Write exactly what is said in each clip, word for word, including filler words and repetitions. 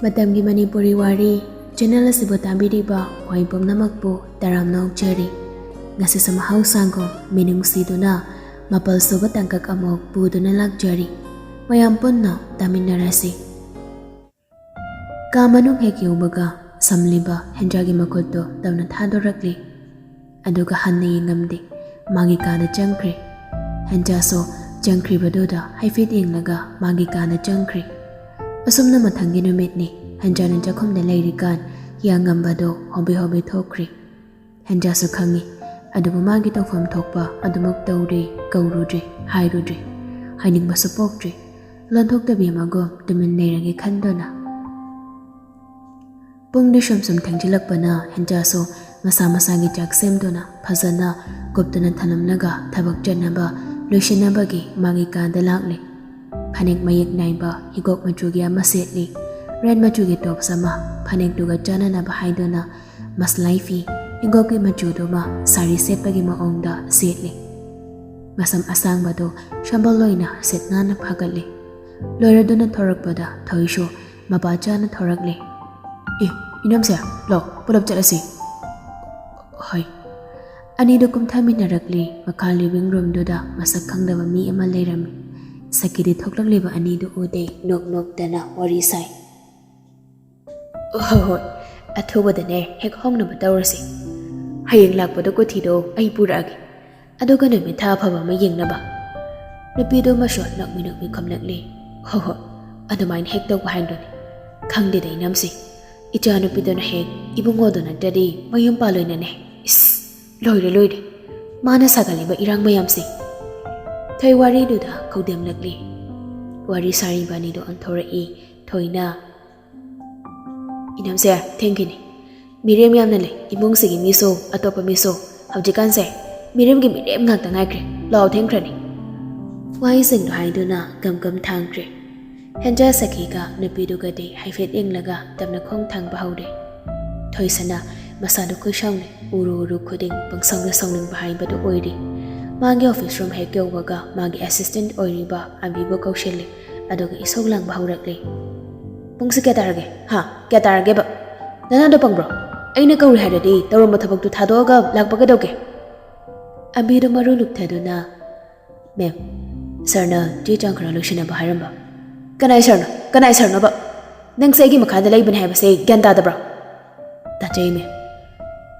ꯃꯇꯝꯒꯤ ꯃꯅꯤꯄꯨꯔꯤ ꯋꯥꯔꯤ ꯆꯦꯅꯦꯜ ꯑꯁꯤꯕꯨ ꯇꯥꯕꯤꯔꯤꯕ ꯃꯈꯣꯏ ꯄꯨꯝꯅꯃꯛꯄꯨ ꯇꯔꯥꯝꯅ ꯑꯣꯛꯆꯔꯤ꯫ ꯉꯁꯤꯁꯨ ꯃꯍꯧꯁꯥꯒꯨꯝ ꯃꯤꯅꯨꯡꯁꯤꯗꯨꯅ ꯃꯥꯄꯜ ꯁꯨꯕ ꯇꯥꯡꯀꯛ ꯑꯃꯨꯛ ꯄꯨꯗꯨꯅ ꯂꯥꯛꯆꯔꯤ꯫ ꯃꯌꯥꯝ ꯄꯨꯟꯅ ꯇꯥꯃꯤꯟꯅꯔꯁꯤ꯫ ꯀꯥ ꯃꯅꯨꯡ ꯍꯦꯛ ꯌꯧꯕꯒ ꯁꯝꯂꯤꯕ ꯍꯦꯟꯖꯥꯒꯤ ꯃꯈꯨꯠꯇꯨ ꯇꯞꯅ ꯊꯥꯗꯣꯔꯛꯂꯤ꯫ ꯑꯗꯨꯒ ꯍꯟꯅ ꯌꯦꯡꯉꯝꯗꯦ꯫ ꯃꯥꯒꯤ ꯀꯥꯗ ꯆꯪꯈ꯭ꯔꯦ꯫ ꯍꯦꯟꯖꯥꯁꯨ ꯆꯪꯈ꯭ꯔꯤꯕꯗꯨꯗ ꯍꯥꯏꯐꯦꯠ ꯌꯦꯡꯂꯒ ꯃꯥꯒꯤ ꯀꯥꯗ ꯆꯪꯈ꯭ꯔꯦ꯫ ꯑꯁꯨꯝꯅ ꯃꯊꯪꯒꯤ ꯅꯨꯃꯤꯠꯅꯤ꯫ ꯍꯦꯟꯖꯥꯅ ꯆꯥꯛꯈꯨꯝꯗ ꯂꯩꯔꯤꯀꯥꯟ ꯍꯤꯌꯥꯡꯉꯝꯕꯗꯣ ꯍꯣꯕꯦ ꯍꯣꯕꯦ ꯊꯣꯛꯈ꯭ꯔꯦ꯫ ꯍꯦꯟꯖꯥꯁꯨ ꯈꯪꯉꯤ꯫ ꯑꯗꯨꯕꯨ ꯃꯥꯒꯤ ꯇꯧꯐꯝ ꯊꯣꯛꯄ ꯑꯗꯨꯃꯛ ꯇꯧꯔꯦ꯫ ꯀꯧꯔꯨꯗ꯭ꯔꯦ, ꯍꯥꯏꯔꯨꯗ꯭ꯔꯦ꯫ ꯍꯥꯏꯅꯤꯡꯕꯁꯨ ꯄꯣꯛꯇ꯭ꯔꯦ꯫ ꯂꯣꯟꯊꯣꯛꯇꯕꯤ ꯑꯃꯒꯨꯝ ꯇꯨꯃꯤꯟ ꯂꯩꯔꯒꯦ ꯈꯟꯗꯨꯅ꯫ ꯄꯨꯡꯗꯤ ꯁꯨꯝ ꯁꯨꯝ ꯊꯦꯡꯖꯤꯜꯂꯛꯄꯅ ꯍꯦꯟꯖꯥꯁꯨ ꯃꯁꯥ ꯃꯁꯥꯒꯤ ꯆꯥꯛ ꯁꯦꯝꯗꯨꯅ ꯐꯖꯅ ꯀꯨꯞꯇꯨꯅ ꯊꯝꯂꯝꯂꯒ ꯊꯕꯛ ꯆꯠꯅꯕ ꯂꯣꯏꯁꯤꯟꯅꯕꯒꯤ ꯃꯥꯒꯤ ꯀꯥꯗ ꯂꯥꯛꯂꯦ꯫ ꯐꯅꯦꯛ ꯃꯌꯦꯛ ꯅꯥꯏꯕ ꯍꯤꯒꯣꯛ ꯃꯆꯨꯒꯤ ꯑꯃ ꯁꯦꯠꯂꯤ꯫ ꯔꯦꯗ ꯃꯆꯨꯒꯤ ꯇꯣꯞꯁ ꯑꯃ ꯐꯅꯦꯛꯇꯨꯒ ꯆꯥꯟꯅꯅꯕ ꯍꯥꯏꯗꯨꯅ ꯃꯁꯂꯥꯏ ꯐꯤ ꯍꯤꯒꯣꯛꯀꯤ ꯃꯆꯨꯗꯨꯃ ꯁꯥꯔꯤ ꯁꯦꯠꯄꯒꯤ ꯃꯑꯣꯡꯗ ꯁꯦꯠꯂꯤ꯫ ꯃꯁꯝ ꯑꯁꯥꯡꯕꯗꯨ ꯁꯝꯕꯜ ꯑꯣꯏꯅ ꯁꯤꯠ ꯅꯥꯟꯅ ꯐꯥꯒꯠꯂꯤ꯫ ꯂꯣꯏꯔꯗꯨꯅ ꯊꯣꯔꯛꯄꯗ ꯊꯣꯏꯁꯨ ꯃꯄꯥ ꯆꯥꯅ ꯊꯣꯔꯛꯂꯦ꯫ "ꯑꯦ, ꯏꯅꯝꯁꯦ, ꯂꯥꯛꯑꯣ, ꯄꯨꯂꯞ ꯆꯠꯂꯁꯤ꯫" "ꯍꯣꯏ꯫" ꯑꯅꯤꯗꯨ ꯀꯨꯝꯊꯃꯤꯟꯅꯔꯛꯂꯤ꯫ ꯃꯈꯥ ꯂꯤꯚꯤꯡ ꯔꯨꯝꯗꯨꯗ ꯃꯁꯛ ꯈꯪꯗꯕ ꯃꯤ ꯑꯃ ꯂꯩꯔꯝꯃꯤ꯫ ꯁꯈꯤꯗꯤ ꯊꯣꯛꯂꯛꯂꯤꯕ ꯑꯅꯤꯗꯨ ꯎꯗꯦ꯫ ꯅꯣꯛ ꯅꯣꯛꯇꯅ ꯋꯥꯔꯤ ꯁꯥꯏ꯫ "ꯍꯣꯏ ꯍꯣꯏ, ꯑꯊꯨꯕꯗꯅꯦ ꯍꯦꯛ ꯍꯣꯡꯅꯕ ꯇꯧꯔꯁꯤ꯫ ꯍꯌꯦꯡ ꯂꯥꯛꯄꯗ ꯀꯣꯊꯤꯗꯣ ꯑꯩ ꯄꯨꯔꯛꯑꯒꯦ, ꯑꯗꯨꯒ ꯅꯨꯃꯤꯠ ꯊꯥ ꯑꯐꯕ ꯑꯃ ꯌꯦꯡꯅꯕ꯫" ꯅꯨꯄꯤꯗꯨꯃꯁꯨ ꯅꯣꯛꯃꯤ ꯅꯣꯛꯃꯤ ꯈꯨꯝꯂꯛꯂꯤ꯫ "ꯍꯣꯏ ꯍꯣꯏ, ꯑꯗꯨꯃꯥꯏꯅ ꯍꯦꯛ ꯇꯧꯕ ꯍꯥꯏꯗꯨꯅꯤ꯫ ꯈꯪꯗꯦꯗ ꯏꯅꯝꯁꯤ, ꯏꯆꯥꯅꯨꯄꯤꯗꯨꯅ ꯍꯦꯛ ꯏꯕꯨꯡꯉꯣꯗꯨ ꯅꯠꯇ꯭ꯔꯗꯤ ꯃꯌꯨꯝ ꯄꯥꯜꯂꯣꯏꯅꯅꯦ꯫ ꯏꯁ, ꯂꯣꯏꯔꯦ ꯂꯣꯏꯔꯦ, ꯃꯥꯅ ꯁꯥꯒꯠꯂꯤꯕ ꯏꯔꯥꯡ ꯃꯌꯥꯝꯁꯦ꯫" ꯊꯣꯏ ꯋꯥꯔꯤꯗꯨꯗ ꯈꯧꯗꯦꯝꯂꯛꯂꯤ꯫ ꯋꯥꯔꯤ ꯁꯥꯔꯤꯕ ꯑꯅꯤꯗꯨ ꯑꯣꯟꯊꯣꯔꯛꯏ꯫ ꯊꯣꯏꯅ, "ꯏꯅꯝꯁꯦ, ꯊꯦꯡꯈꯤꯅꯤ꯫ ꯃꯤꯔꯦꯝ ꯌꯥꯝꯅ ꯂꯩ ꯏꯃꯨꯡꯁꯤꯒꯤ ꯃꯤꯁꯨ, ꯑꯇꯣꯞꯄ ꯃꯤꯁꯨ꯫ ꯍꯧꯖꯤꯛꯀꯥꯟꯁꯦ ꯃꯤꯔꯦꯝꯒꯤ ꯃꯤꯔꯦꯝ ꯉꯥꯛꯇ ꯉꯥꯏꯈ꯭ꯔꯦ꯫ ꯂꯥꯛꯑꯣ, ꯊꯦꯡꯈ꯭ꯔꯅꯤ꯫" ꯋꯥꯍꯩꯁꯤꯡꯗꯨ ꯍꯥꯏꯗꯨꯅ ꯒꯝ ꯒꯝ ꯊꯥꯡꯈ꯭ꯔꯦ꯫ ꯍꯦꯟꯖꯥ ꯁꯈꯤꯒ ꯅꯨꯄꯤꯗꯨꯒꯗꯤ ꯍꯥꯏꯐꯦꯠ ꯌꯦꯡꯂꯒ ꯇꯞꯅ ꯈꯣꯡ ꯊꯥꯡꯕ ꯍꯧꯔꯦ꯫ ꯊꯣꯏꯁꯅ ꯃꯁꯥꯗꯨ ꯈꯨꯏꯁꯥꯎꯅꯩ꯫ ꯎꯔꯨ ꯎꯔꯨ ꯈꯨꯗꯤꯡ ꯄꯪꯁꯥꯎꯅ ꯁꯥꯎꯅꯤꯡꯕ ꯍꯥꯏꯕꯗꯨ ꯑꯣꯏꯔꯤ꯫ ꯃꯥꯒꯤ ꯑꯣꯐꯤꯁ ꯔꯨꯝ ꯍꯦꯛ ꯌꯧꯕꯒ ꯃꯥꯒꯤ ꯑꯦꯁꯤꯁꯇꯦꯟꯠ ꯑꯣꯏꯔꯤꯕ ꯑꯕꯤꯕꯨ ꯀꯧꯁꯤꯜꯂꯤ꯫ ꯑꯗꯨꯒ ꯏꯁꯧ ꯂꯥꯡꯕ ꯍꯧꯔꯛꯂꯤ꯫ ꯄꯨꯡꯁꯦ ꯀꯌꯥ ꯇꯥꯔꯒꯦ? ꯍꯥ? ꯀꯌꯥ ꯇꯥꯔꯒꯦꯕ? ꯅꯅꯥꯗꯣ ꯄꯪꯕ꯭ꯔꯣ? ꯑꯩꯅ ꯀꯧꯔꯤ ꯍꯥꯏꯔꯗꯤ ꯇꯧꯔꯝꯕ ꯊꯕꯛꯇꯨ ꯊꯥꯗꯣꯛꯑꯒ ꯂꯥꯛꯄ ꯀꯩꯗꯧꯒꯦ? ꯑꯕꯤꯗꯣ ꯃꯔꯨ ꯂꯨꯞꯊꯗꯨꯅ, "ꯃꯦꯝ, ꯁꯥꯔꯅ ꯆꯦ ꯆꯥꯡ ꯈꯔ ꯂꯣꯏꯁꯤꯟꯅꯕ ꯍꯥꯏꯔꯝꯕ꯫" "ꯀꯅꯥꯏ ꯁꯥꯔꯅꯣ? ꯀꯅꯥꯏ ꯁꯥꯔꯅꯣꯕ? ꯅꯪꯁꯦ ꯑꯩꯒꯤ ꯃꯈꯥꯗ ꯂꯩꯕꯅꯦ ꯍꯥꯏꯕꯁꯦ ꯒ꯭ꯌꯥꯟ ꯇꯥꯗꯕ꯭ꯔꯣ?" "ꯇꯥꯖꯩ, ꯃꯦꯝ꯫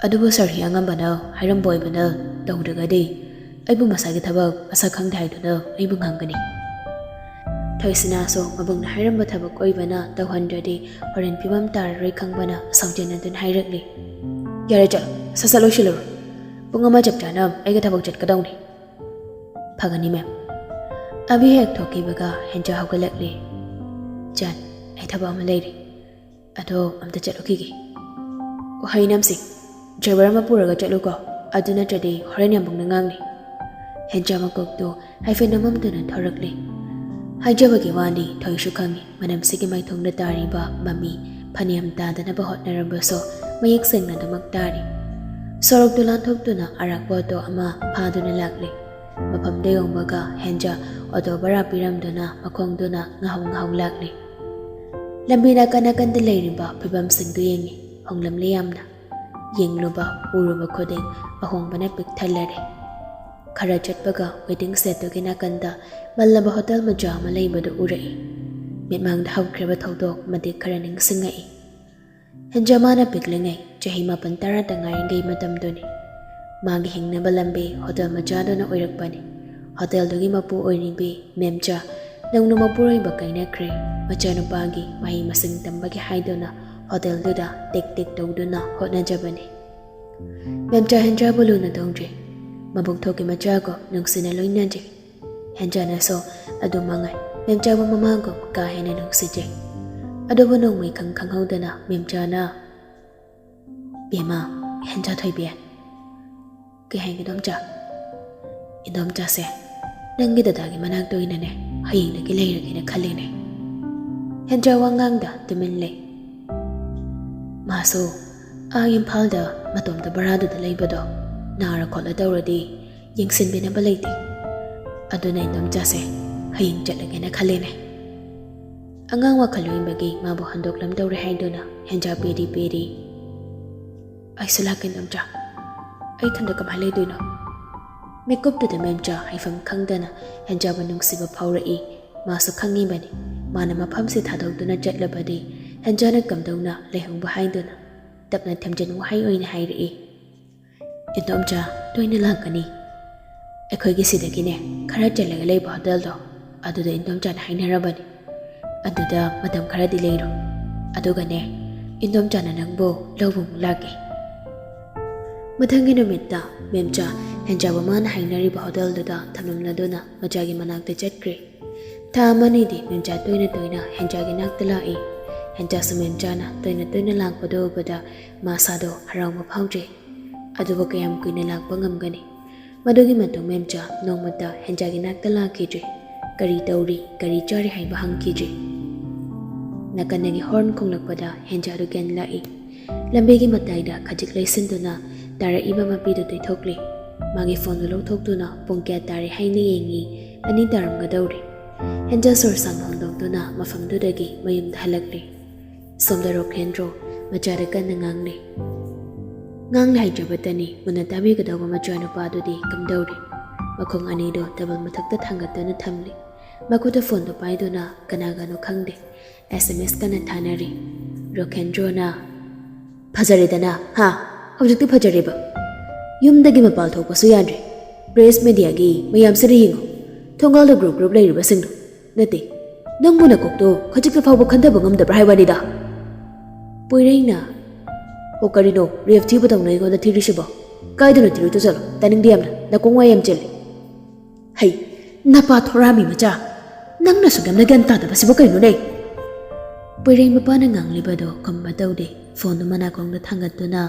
ꯑꯗꯨꯕꯨ ꯁꯥꯔ ꯍꯤꯌꯥꯡꯉꯝꯕꯅ ꯍꯥꯏꯔꯝꯕ ꯑꯣꯏꯕꯅ ꯇꯧꯗ꯭ꯔꯒꯗꯤ ꯑꯩꯕꯨ ꯃꯁꯥꯒꯤ ꯊꯕꯛ ꯃꯁꯛ ꯈꯪꯗꯦ ꯍꯥꯏꯗꯨꯅ ꯑꯩꯕꯨ ꯉꯥꯡꯒꯅꯤ꯫" ꯊꯣꯏꯁꯤꯅꯥꯁꯨ ꯃꯕꯨꯡꯅ ꯍꯥꯏꯔꯝꯕ ꯊꯕꯛ ꯑꯣꯏꯕꯅ ꯇꯧꯍꯟꯗ꯭ꯔꯗꯤ ꯍꯣꯔꯦꯟ ꯐꯤꯕꯝ ꯇꯥꯔꯔꯣꯏ ꯈꯪꯕꯅ ꯁꯥꯎꯖꯅꯗꯨꯅ ꯍꯥꯏꯔꯛꯂꯤ, "ꯌꯥꯔꯦ, ꯆꯠꯂꯣ, ꯁꯠ ꯁꯠ ꯂꯣꯏꯁꯤꯜꯂꯨꯔꯣ꯫ ꯄꯨꯡ ꯑꯃ ꯆꯞ ꯆꯥꯅ ꯑꯩꯒ ꯊꯕꯛ ꯆꯠꯀꯗꯧꯅꯤ꯫" "ꯐꯒꯅꯤ, ꯃꯦꯝ꯫" ꯑꯕꯤ ꯍꯦꯛ ꯊꯣꯛꯈꯤꯕꯒ ꯍꯦꯟꯖꯥ ꯍꯧꯒꯠꯂꯛꯂꯤ꯫ "ꯆꯟ, ꯑꯩ ꯊꯕꯛ ꯑꯃ ꯂꯩꯔꯤ꯫ ꯑꯗꯣ ꯑꯝꯇ ꯆꯠꯂꯨꯈꯤꯒꯦ꯫" "ꯋꯥꯍꯩ ꯅꯝꯁꯤ꯫ ꯗ꯭ꯔꯥꯏꯚꯔ ꯑꯃ ꯄꯨꯔꯒ ꯆꯠꯂꯨꯀꯣ꯫ ꯑꯗꯨ ꯅꯠꯇ꯭ꯔꯗꯤ ꯍꯣꯔꯦꯟ ꯌꯥꯝꯕꯨꯡꯅ ꯉꯥꯡꯅꯤ꯫" ꯍꯦꯟꯖꯥ ꯃꯀꯣꯛꯇꯨ ꯍꯥꯏꯐꯦꯠ ꯅꯝꯃꯝꯗꯨꯅ ꯊꯣꯔꯛꯂꯤ꯫ ꯍꯥꯏꯖꯕꯒꯤ ꯋꯥꯅꯤ, ꯊꯣꯏꯁꯨ ꯈꯪꯏ ꯃꯅꯝꯁꯤꯒꯤ ꯃꯥꯏꯊꯣꯡꯗ ꯇꯥꯔꯤꯕ ꯃꯃꯤ ꯐꯅꯌꯥꯝ ꯇꯥꯗꯅꯕ ꯍꯣꯠꯅꯔꯕꯁꯨ ꯃꯌꯦꯛ ꯁꯦꯡꯅ ꯑꯗꯨꯃꯛ ꯇꯥꯔꯤ꯫ ꯁꯣꯔꯣꯛꯇꯨ ꯂꯥꯟꯊꯣꯛꯇꯨꯅ ꯑꯔꯥꯛꯄ ꯑꯣꯇꯣ ꯑꯃ ꯐꯥꯗꯨꯅ ꯂꯥꯛꯂꯤ꯫ ꯃꯐꯝꯗ ꯌꯧꯕꯒ ꯍꯦꯟꯖꯥ ꯑꯣꯇꯣ ꯚꯔꯥ ꯄꯤꯔꯝꯗꯨꯅ ꯃꯈꯣꯡꯗꯨꯅ ꯉꯥꯍꯧ ꯉꯥꯍꯧ ꯂꯥꯛꯂꯤ꯫ ꯂꯝꯕꯤ ꯅꯥꯀꯟ ꯅꯥꯀꯟꯗ ꯂꯩꯔꯤꯕ ꯐꯤꯕꯝꯁꯤꯡꯗꯨ ꯌꯦꯡꯉꯤ꯫ ꯍꯣꯡꯂꯝꯂꯦ ꯌꯥꯝꯅ꯫ ꯌꯦꯡꯂꯨꯕ ꯎꯔꯨꯕ ꯈꯨꯗꯤꯡ ꯑꯍꯣꯡꯕꯅ ꯄꯤꯛ ꯊꯜꯂꯔꯦ꯫ ꯈꯔ ꯆꯠꯄꯒ ꯋꯦꯇꯤꯡ ꯁꯦꯠꯇꯨꯒꯤ ꯅꯥꯀꯟꯗ ꯃꯜꯂꯕ ꯍꯣꯇꯦꯜ ꯃꯆꯥ ꯑꯃ ꯂꯩꯕꯗꯨ ꯎꯔꯛꯏ꯫ ꯃꯤꯠꯃꯥꯡꯗ ꯍꯧꯈ꯭ꯔꯕ ꯊꯧꯗꯣꯛ ꯃꯇꯦꯛ ꯈꯔ ꯅꯤꯡꯁꯤꯡꯉꯛꯏ꯫ ꯍꯦꯟꯖꯥ ꯃꯥꯅ ꯄꯤꯛꯂꯤꯉꯩ ꯆꯍꯤ ꯃꯥꯄꯟ ꯇꯔꯥꯇ ꯉꯥꯏꯔꯤꯉꯩ ꯃꯇꯝꯗꯨꯅꯤ꯫ ꯃꯥꯒꯤ ꯍꯤꯡꯅꯕ ꯂꯝꯕꯤ ꯍꯣꯇꯦꯜ ꯃꯆꯥꯗꯨꯅ ꯑꯣꯏꯔꯛꯄꯅꯤ꯫ ꯍꯣꯇꯦꯜꯗꯨꯒꯤ ꯃꯄꯨ ꯑꯣꯏꯔꯤꯕꯤ ꯃꯦꯝꯆꯥ ꯅꯧꯅ ꯃꯄꯨꯔꯣꯏꯕ ꯀꯥꯏꯅꯈ꯭ꯔꯦ꯫ ꯃꯆꯥꯅꯨꯄꯥꯒꯤ ꯃꯍꯩ ꯃꯁꯤꯡ ꯇꯝꯕꯒꯤ ꯍꯥꯏꯗꯨꯅ ꯍꯣꯇꯦꯜꯗꯨꯗ ꯇꯦꯛ ꯇꯦꯛ ꯇꯧꯗꯨꯅ ꯍꯣꯠꯅꯖꯕꯅꯤ꯫ ꯃꯦꯝꯆꯥ ꯍꯦꯟꯖꯥꯕꯨ ꯂꯨꯅ ꯇꯧꯗ꯭ꯔꯤ꯫ ꯃꯕꯨꯛ ꯊꯣꯛꯀꯤ ꯃꯆꯥꯒꯨꯝ ꯅꯨꯡꯁꯤꯅ ꯂꯣꯏꯅꯖꯩ꯫ ꯍꯦꯟꯖꯥꯅꯁꯨ ꯑꯗꯨ ꯃꯉꯥꯏ ꯃꯦꯝꯆꯥꯕꯨ ꯃꯃꯥꯒꯨꯝ ꯀꯥ ꯍꯦꯟꯅ ꯅꯨꯡꯁꯤꯖꯩ꯫ ꯑꯗꯨꯕꯨ ꯅꯣꯡꯃꯩ ꯈꯪ ꯈꯪꯍꯧꯗꯅ ꯃꯦꯝꯆꯥꯅ, "ꯕꯦꯝꯃ, ꯍꯦꯟꯖꯥ ꯊꯣꯏꯕꯤ꯫" "ꯀꯩ ꯍꯥꯏꯒꯦ, ꯏꯗꯣꯝꯆꯥ?" "ꯏꯗꯣꯝꯆꯥꯁꯦ ꯅꯪꯒꯤ ꯗꯗꯥꯒꯤ ꯃꯅꯥꯛꯇ ꯑꯣꯏꯅꯅꯦ ꯍꯌꯦꯡꯗꯒꯤ ꯂꯩꯔꯒꯦꯅ ꯈꯜꯂꯤꯅꯦ꯫" ꯍꯦꯟꯖꯥ ꯋꯥꯉꯥꯡꯗ ꯇꯨꯃꯤꯟ ꯂꯩ꯫ "ꯃꯥꯁꯨ ꯑꯥ ꯏꯝꯐꯥꯜꯗ ꯃꯇꯣꯝꯇ ꯚꯔꯥꯗꯨꯗ ꯂꯩꯕꯗꯣ ꯅꯥꯔ ꯈꯣꯠꯂ ꯇꯧꯔꯗꯤ ꯌꯦꯡꯁꯤꯟꯕꯤꯅꯕ ꯂꯩꯇꯦ꯫ ꯑꯗꯨꯅ ꯏꯗꯣꯝꯆꯥꯁꯦ ꯍꯌꯦꯡ ꯆꯠꯂꯒꯦꯅ ꯈꯜꯂꯤꯅꯦ꯫" ꯑꯉꯥꯡ ꯋꯥꯈꯜ ꯂꯣꯏꯕꯒꯤ ꯃꯥꯕꯨ ꯍꯟꯗꯣꯛꯂꯝꯗꯧꯔꯦ ꯍꯥꯏꯗꯨꯅ ꯍꯦꯟꯖꯥ ꯄꯦꯔꯤ ꯄꯦꯔꯤ꯫ "ꯑꯩꯁꯨ ꯂꯥꯛꯀꯦ ꯏꯟꯗꯣꯝꯆꯥ, ꯑꯩ ꯏꯊꯟꯗ ꯀꯃꯥꯏꯅ ꯂꯩꯗꯣꯏꯅꯣ?" ꯃꯤꯀꯨꯞꯇꯨꯗ ꯃꯦꯝꯆꯥ ꯍꯥꯏꯐꯝ ꯈꯪꯗꯅ ꯍꯦꯟꯖꯥꯕꯨ ꯅꯨꯡꯁꯤꯕ ꯐꯥꯎꯔꯛꯏ꯫ ꯃꯥꯁꯨ ꯈꯪꯉꯤꯕꯅꯤ, ꯃꯥꯅ ꯃꯐꯝꯁꯤ ꯊꯥꯗꯣꯛꯇꯨꯅ ꯆꯠꯂꯕꯗꯤ ꯍꯦꯟꯖꯥꯅ ꯀꯝꯗꯧꯅ ꯂꯩꯍꯧꯕ ꯍꯥꯏꯗꯨꯅ꯫ ꯇꯞꯅ ꯊꯦꯝꯖꯤꯟ ꯋꯥꯍꯩ ꯑꯣꯏꯅ ꯍꯥꯏꯔꯛꯏ꯫ "ꯏꯟꯗꯣꯝꯆꯥ, ꯇꯣꯏꯅ ꯂꯥꯛꯀꯅꯤ꯫ ꯑꯩꯈꯣꯏꯒꯤ ꯁꯤꯗꯒꯤꯅꯦ ꯈꯔ ꯆꯠꯂꯒ ꯂꯩꯕ ꯍꯣꯇꯦꯜꯗꯣ, ꯑꯗꯨꯗ ꯏꯟꯗꯣꯝꯆꯥꯅ ꯍꯥꯏꯅꯔꯕꯅꯤ꯫ ꯑꯗꯨꯗ ꯃꯇꯝ ꯈꯔꯗꯤ ꯂꯩꯔꯣ꯫ ꯑꯗꯨꯒꯅꯦ, ꯏꯟꯗꯣꯝꯆꯥꯅ ꯅꯪꯕꯨ ꯂꯧꯕ ꯑꯃꯨꯛ ꯂꯥꯛꯀꯦ꯫" ꯃꯊꯪꯒꯤ ꯅꯨꯃꯤꯠꯇ ꯃꯦꯝꯆꯥ ꯍꯦꯟꯖꯥꯕꯨ ꯃꯥꯅ ꯍꯥꯏꯅꯔꯤꯕ ꯍꯣꯇꯦꯜꯗꯨꯗ ꯊꯝꯂꯝꯂꯗꯨꯅ ꯃꯆꯥꯒꯤ ꯃꯅꯥꯛꯇ ꯆꯠꯈ꯭ꯔꯦ꯫ ꯊꯥ ꯑꯃꯅꯤꯗꯤ ꯃꯦꯝꯆꯥ ꯇꯣꯏꯅ ꯇꯣꯏꯅ ꯍꯦꯟꯖꯥꯒꯤ ꯅꯥꯛꯇ ꯂꯥꯛꯏ꯫ ꯍꯦꯟꯖꯥꯁꯨ ꯃꯦꯝꯆꯥꯅ ꯇꯣꯏꯅ ꯇꯣꯏꯅ ꯂꯥꯛꯄꯗꯨ ꯎꯕꯗ ꯃꯁꯥꯗꯣ ꯍꯔꯥꯎꯕ ꯐꯥꯎꯖꯩ꯫ ꯑꯗꯨꯕꯨ ꯀꯌꯥꯝ ꯀꯨꯏꯅ ꯂꯥꯛꯄ ꯉꯝꯒꯅꯤ? ꯃꯗꯨꯒꯤ ꯃꯇꯨꯡ ꯃꯦꯝꯆꯥ ꯅꯣꯡꯃꯇ ꯍꯦꯟꯖꯥꯒꯤ ꯅꯥꯛꯇ ꯂꯥꯛꯈꯤꯗ꯭ꯔꯦ꯫ ꯀꯔꯤ ꯇꯧꯔꯤ, ꯀꯔꯤ ꯆꯥꯔꯤ ꯍꯥꯏꯕ ꯍꯪꯈꯤꯗ꯭ꯔꯦ꯫ ꯅꯥꯀꯟꯗꯒꯤ ꯍꯣꯔꯟ ꯈꯣꯡꯂꯛꯄꯗ ꯍꯦꯟꯖꯥꯗꯨ ꯒ꯭ꯌꯥꯟ ꯂꯥꯛꯏ꯫ ꯂꯝꯕꯤꯒꯤ ꯃꯇꯥꯏꯗ ꯈꯖꯤꯛ ꯂꯩꯁꯤꯟꯗꯨꯅ ꯇꯥꯔꯛꯏꯕ ꯃꯄꯤꯗꯨ ꯇꯩꯊꯣꯛꯂꯤ꯫ ꯃꯥꯒꯤ ꯐꯣꯟꯗꯨ ꯂꯧꯊꯣꯛꯇꯨꯅ ꯄꯨꯡ ꯀꯌꯥ ꯇꯥꯔꯦ ꯍꯥꯏꯅ ꯌꯦꯡꯉꯤ꯫ ꯑꯅꯤ ꯇꯥꯔꯝꯒꯗꯧꯔꯦ꯫ ꯍꯦꯟꯖꯥ ꯁꯣꯔ ꯁꯥꯡꯅ ꯍꯣꯡꯗꯣꯛꯇꯨꯅ ꯃꯐꯝꯗꯨꯗꯒꯤ ꯃꯌꯨꯝꯗ ꯍꯜꯂꯛꯂꯤ꯫ ꯁꯣꯝꯗ ꯔꯣꯀꯦꯟꯗ꯭ꯔꯣ ꯃꯆꯥꯗ ꯀꯟꯅ ꯉꯥꯡꯂꯤ꯫ ꯉꯥꯡꯂꯤ ꯍꯥꯏꯗ꯭ꯔꯕꯇꯅꯤ ꯃꯨꯟꯅ ꯇꯥꯕꯤꯒꯗꯧꯕ ꯃꯆꯥꯅꯨꯄꯥꯗꯨꯗꯤ ꯀꯝꯗꯧꯔꯤ? ꯃꯈꯣꯡ ꯑꯅꯤꯗꯣ ꯇꯦꯕꯜ ꯃꯊꯛꯇ ꯊꯥꯡꯒꯠꯇꯨꯅ ꯊꯝꯂꯤ꯫ ꯃꯈꯨꯠꯇ ꯐꯣꯟꯗꯨ ꯄꯥꯏꯗꯨꯅ ꯀꯅꯥꯒꯅꯣ ꯈꯪꯗꯦ ꯑꯦꯁ ꯑꯦꯝ ꯑꯦꯁ ꯀꯟꯅ ꯊꯥꯅꯔꯤ꯫ ꯔꯣꯀꯦꯟꯗ꯭ꯔꯣꯅ, "ꯐꯖꯔꯦꯗꯅ, ꯍꯥ? ꯍꯧꯖꯤꯛꯇꯤ ꯐꯖꯔꯦꯕ꯫ ꯌꯨꯝꯗꯒꯤ ꯃꯄꯥꯜ ꯊꯣꯛꯄꯁꯨ ꯌꯥꯗ꯭ꯔꯦ꯫ ꯄ꯭ꯔꯦꯁ ꯃꯦꯗꯤꯌꯥꯒꯤ ꯃꯌꯥꯝꯁꯤꯅ ꯌꯦꯡꯉꯣ꯫ ꯊꯣꯡꯒꯥꯜꯗ ꯒ꯭ꯔꯨꯞ ꯒ꯭ꯔꯨꯞ ꯂꯩꯔꯤꯕꯁꯤꯡꯗꯣ꯫ ꯅꯠꯇꯦ, ꯅꯪꯕꯨ ꯅꯀꯣꯛꯇꯣ ꯈꯖꯤꯛꯇ ꯐꯥꯎꯕ ꯈꯟꯊꯕ ꯉꯝꯗꯕ꯭ꯔꯥ ꯍꯥꯏꯕꯅꯤꯗ?" ꯄꯣꯏꯔꯩꯅ, "ꯑꯣ, ꯀꯔꯤꯅꯣ ꯔꯦꯞ ꯊꯤꯕꯗꯧꯅ ꯑꯩꯉꯣꯟꯗ ꯊꯤꯔꯤꯁꯤꯕꯣ? ꯀꯥꯏꯗꯅꯣ ꯊꯤꯔꯨꯆꯣ ꯆꯠꯂꯣ, ꯇꯥꯅꯤꯡꯗꯦ ꯌꯥꯝꯅ, ꯅꯀꯣꯡ ꯋꯥ ꯌꯥꯝ ꯆꯦꯜꯂꯤ꯫" "ꯍꯩ, ꯅꯄꯥ ꯊꯣꯔꯥꯃꯤ ꯃꯆꯥ, ꯅꯪꯅ ꯁꯨꯛ ꯌꯥꯝꯅ ꯒ꯭ꯌꯥꯟ ꯇꯥꯗꯕꯁꯤꯕꯨ ꯀꯩꯅꯣꯅꯦ?" ꯄꯣꯏꯔꯩ ꯃꯄꯥꯅ ꯉꯥꯡꯂꯤꯕꯗꯣ ꯈꯨꯝꯕ ꯇꯧꯗꯦ꯫ ꯐꯣꯟꯗꯨ ꯃꯅꯥꯀꯣꯡꯗ ꯊꯥꯡꯒꯠꯇꯨꯅ,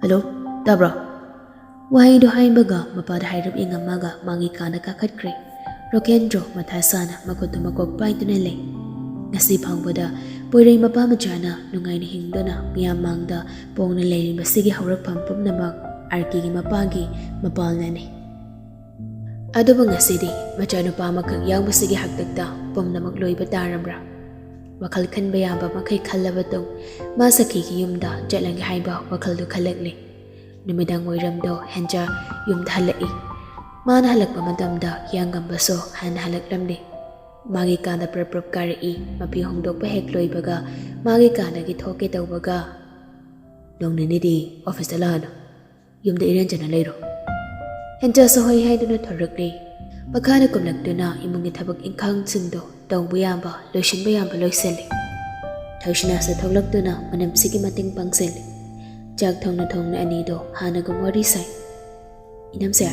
"ꯍꯜꯂꯣ, ꯇꯥꯕ꯭ꯔꯣ?" ꯋꯥꯍꯩꯗꯨ ꯍꯥꯏꯕꯒ ꯃꯄꯥꯗ ꯍꯥꯏꯔꯞ ꯌꯦꯡꯉꯝꯃꯒ ꯃꯥꯒꯤ ꯀꯥꯗ ꯀꯥꯈꯠꯈ꯭ꯔꯦ꯫ ꯔꯣꯀꯦꯟꯗ꯭ꯔꯣ ꯃꯊꯥ ꯁꯥꯅ ꯃꯈꯨꯠꯇꯨ ꯃꯀꯣꯛ ꯄꯥꯏꯗꯨꯅ ꯂꯩ꯫ ꯉꯁꯤ ꯐꯥꯎꯕꯗ ꯄꯣꯏꯔꯩ ꯃꯄꯥ ꯃꯆꯥꯅ ꯅꯨꯡꯉꯥꯏꯅ ꯍꯤꯡꯗꯨꯅ ꯃꯤꯌꯥꯝ ꯃꯥꯡꯗ ꯄꯣꯡꯅ ꯂꯩꯔꯤꯕꯁꯤꯒꯤ ꯍꯧꯔꯛꯐꯝ ꯄꯨꯝꯅꯃꯛ ꯑꯥꯔꯀꯤꯒꯤ ꯃꯄꯥꯒꯤ ꯃꯄꯥꯜꯅꯅꯤ꯫ ꯑꯗꯨꯕꯨ ꯉꯁꯤꯗꯤ ꯃꯆꯥꯅꯨꯄꯥ ꯑꯃꯈꯛ ꯌꯥꯎꯕꯁꯤꯒꯤ ꯍꯥꯛꯇꯛꯇ ꯄꯨꯝꯅꯃꯛ ꯂꯣꯏꯕ ꯇꯥꯔꯕ꯭ꯔꯥ? ꯋꯥꯈꯜ ꯈꯟꯕ ꯌꯥꯕ ꯃꯈꯩ ꯈꯜꯂꯕ ꯇꯨꯡ, ꯃꯥ ꯁꯈꯤꯒꯤ ꯌꯨꯝꯗ ꯆꯠꯂꯒꯦ ꯍꯥꯏꯕ ꯋꯥꯈꯜꯗꯨ ꯈꯜꯂꯛꯂꯤ꯫ ꯅꯨꯃꯤꯗꯥꯡ ꯋꯥꯏꯔꯝꯗꯣ ꯍꯦꯟꯖꯥ ꯌꯨꯝꯗ ꯍꯜꯂꯛꯏ꯫ ꯃꯥꯅ ꯍꯜꯂꯛꯄ ꯃꯇꯝꯗ ꯍꯤꯌꯥꯡꯒꯝꯕꯁꯨ ꯍꯥꯟꯅ ꯍꯜꯂꯛꯂꯝꯂꯦ꯫ ꯃꯥꯒꯤ ꯀꯥꯗ ꯄ꯭ꯔꯞ ꯄ꯭ꯔꯞ ꯀꯥꯔꯛꯏ꯫ ꯃꯄꯤ ꯍꯣꯡꯗꯣꯛꯄ ꯍꯦꯛ ꯂꯣꯏꯕꯒ ꯃꯥꯒꯤ ꯀꯥꯗꯒꯤ ꯊꯣꯛꯀꯦ ꯇꯧꯕꯒ, "ꯅꯣꯡ ꯅꯤꯅꯤꯗꯤ ꯑꯣꯐꯤꯁꯇ ꯂꯥꯛꯑꯅꯨ, ꯌꯨꯝꯗ ꯏꯔꯦꯟꯖꯅ ꯂꯩꯔꯣ"꯫ ꯍꯦꯟꯖꯥꯁꯨ ꯍꯣꯏ ꯍꯥꯏꯗꯨꯅ ꯊꯣꯔꯛꯂꯦ꯫ ꯃꯈꯥꯗ ꯀꯨꯝꯂꯛꯇꯨꯅ ꯏꯃꯨꯡꯒꯤ ꯊꯕꯛ ꯏꯪꯈꯥꯡꯁꯤꯡꯗꯣ ꯇꯧꯕ ꯌꯥꯕ, ꯂꯣꯏꯁꯤꯟꯕ ꯌꯥꯕ ꯂꯣꯏꯁꯤꯜꯂꯤ꯫ ꯊꯣꯏꯁꯅꯥꯁꯨ ꯊꯣꯛꯂꯛꯇꯨꯅ ꯃꯅꯝꯁꯤꯒꯤ ꯃꯇꯦꯡ ꯄꯥꯡꯁꯤꯜꯂꯤ꯫ ꯆꯥꯛ ꯊꯣꯡꯅ ꯊꯣꯡꯅ ꯑꯅꯤꯗꯣ ꯍꯥꯟꯅꯒꯨꯝ ꯋꯥꯔꯤ ꯁꯥꯏ꯫ "ꯏꯅꯝꯁꯦ"꯫